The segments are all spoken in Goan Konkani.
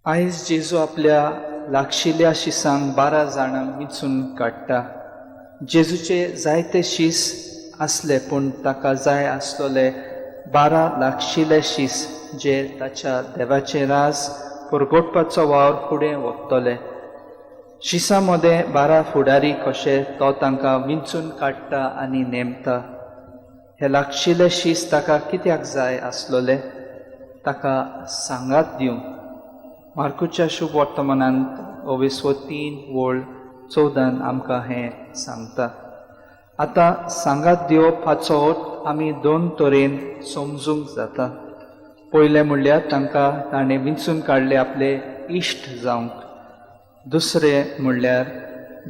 आयज जेजू आपल्या लागशिल्ल्या शिसांक 12 जाणांक विंचून काडटा. जेजूचे जायते शीस आसले, पूण ताका जाय आसलेले 12 लागशिल्ले शीस जे ताच्या देवाचें राज परगटपाचो वावर फुडें व्हरतले. शिसां मदें 12 फुडारी कशे तो तांकां विंचून काडटा आनी नेमता. हे लागशिल्ले शीस ताका कित्याक जाय आसलेले? ताका सांगात दिवंक. मार्कुच्या शुभ वर्तमानांत ओवेसो 3 वळ 14 आमकां हें सांगता. आतां सांगात दिवप हाचो अर्थ आमी 2 तरेन समजूंक जाता. पयलें म्हणल्यार तांकां ताणें विंचून काडले आपले इश्ट जावंक. दुसरें म्हणल्यार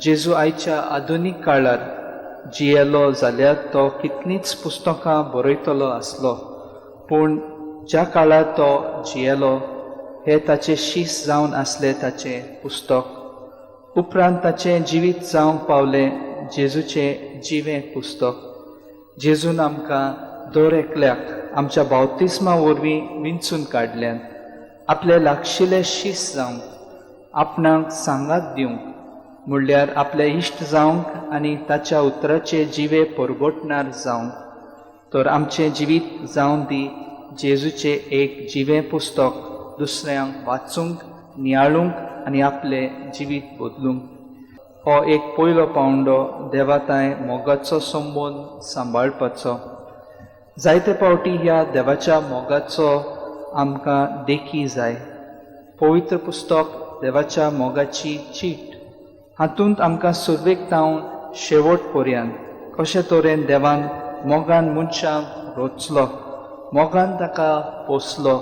जेजू आयच्या आधुनीक काळार जियेलो जाल्यार तो कितलींच पुस्तकां बरयतलो आसलो, पूण ज्या काळार तो जियेलो हे ताचे शीस जावन आसले ताचें पुस्तक. उपरांत ताचें जिवीत जावंक पावलें जेजूचें जिवें पुस्तक. जेजून आमकां दर एकल्याक आमच्या बावतिस्मा वरवीं विंचून काडल्यान आपले लागशिल्ले शीस जावंक, आपणाक सांगात दिवंक, म्हणल्यार आपले इश्ट जावंक आनी ताच्या उतराचे जिवे परगटणार जावंक. तर आमचें जिवीत जावन दी जेजूचें एक जिवें पुस्तक, दुसऱ्यांक वाचूंक, नियाळूंक आनी आपलें जिवीत बदलूंक. हो एक पयलो पावंडो देवाताय मोगाचो संबंद सांबाळपाचो. जायते फावटी ह्या देवाच्या मोगाचो आमकां देखी जाय. पवित्र पुस्तक देवाच्या मोगाची चीट, हातूंत आमकां सुरवेक तावन शेवट पर्यंत कशे तरेन देवान मोगान मनशांक रोचलो, मोगान ताका पोसलो,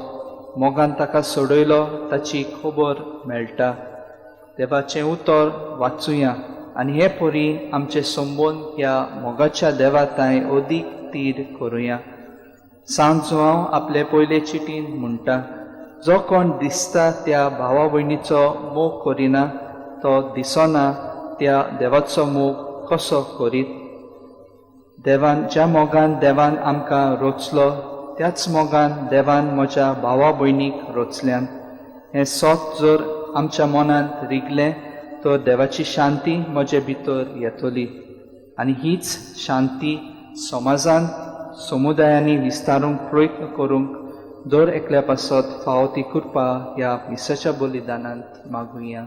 मोगान ताका सोडयलो ताची खबर मेळटा. देवाचें उतर वाचुया आनी हे परी आमचे संबंद ह्या मोगाच्या देवाताय अदीक तीर करुया. सांत जुआंव आपले पयले चिटीन म्हणटा, जो कोण दिसता त्या भावा भयणीचो मोग करिना तो दिसना त्या देवाचो मोग कसो करीत? देवान ज्या मोगान देवान आमकां रोचलो त्याच मोगान देवान म्हज्या भावा भयणीक रोचल्यान. हें सत जर आमच्या मनांत रिगलें तर देवाची शांती म्हजे भितर येतली आनी हीच शांती समाजांत समुदायांनी विस्तारूंक प्रयत्न करूंक दर एकल्या पासत फावो ती कृपा ह्या मिसाच्या बलिदानांत मागुया.